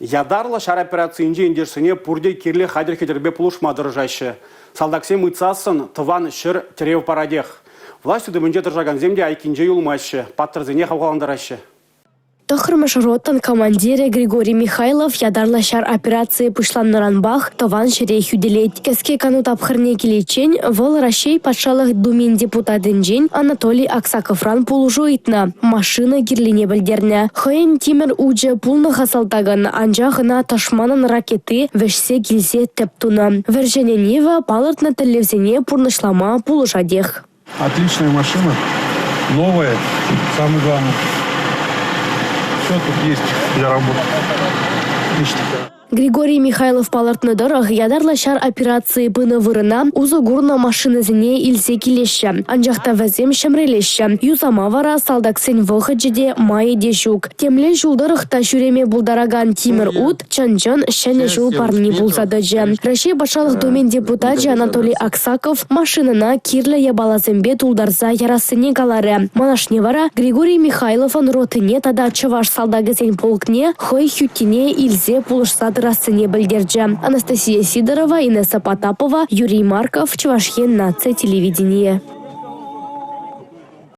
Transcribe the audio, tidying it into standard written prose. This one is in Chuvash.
Ятарлӑ ҫар операцийӗнчи ентешсене пурте кирлӗ хатӗр-хӗтӗрпе пулӑшма тӑрӑшаҫҫӗ. Салтаксем ыйтсассӑн тӑван ҫӗр тӗрев паратех. Власть тытӑмӗнче тӑрӑшакансем те айккинче юлмаҫҫӗ, паттӑрсене хавхалантараҫҫӗ. 9-мӗш ротӑн командирӗ Григорий Михайлов ятарлӑ ҫар операцийӗ пуҫланнӑранпах тӑван ҫӗре хӳтӗлет. Кӗске кану тапхӑрне киличчен вӑл Раҫҫей Патшалӑх Думин депутатӗнчен Анатолий Аксаковран пулӑшу ыйтнӑ, машина кирлине пӗлтернӗ. Хӑйӗн тимӗр учӗ пулнӑ-ха салтакӑн, анчах ӑна тӑшманӑн ракети вӗҫсе килсе тӗп тунӑ. Вӗр-ҫӗнӗ Нива палӑртнӑ тӗллевсене пурнӑҫлама пулӑшатех. Отличная машина, новая, самое главное. Все тут есть для работы. Ништяк. Григорий Михайлов палӑртнӑ тӑрӑх, ятарлӑ ҫар операцийӗ пынӑ вырӑна усӑ курнӑ машинӑсене илсе килеҫҫӗ. Анчах та вӗсем ҫӗмрӗлеҫҫӗ. Юсама вара салтаксен вӑхӑчӗ те, майӗ те ҫук. Темле ҫул тӑрӑх та ҫӳреме пултаракан тимӗр ут чӑн-чӑн Ҫӗнӗ ҫул парни пулса тӑчӗ. Раҫҫей Патшалӑх Думин депутачӗ Анатолий Аксаков машинӑна кирлӗ япаласемпе тултарса ярассине каларӗ. Малашне вара Григорий Михайловӑн ротине тата чӑваш салтакӗсен полкне хӑй хӳттине илсе пулӑшса тӑрассине пӗлтерчӗ. Анастасия Сидорова, Инесса Потапова, Юрий Марков, Чӑваш Ен наци телевиденийӗ.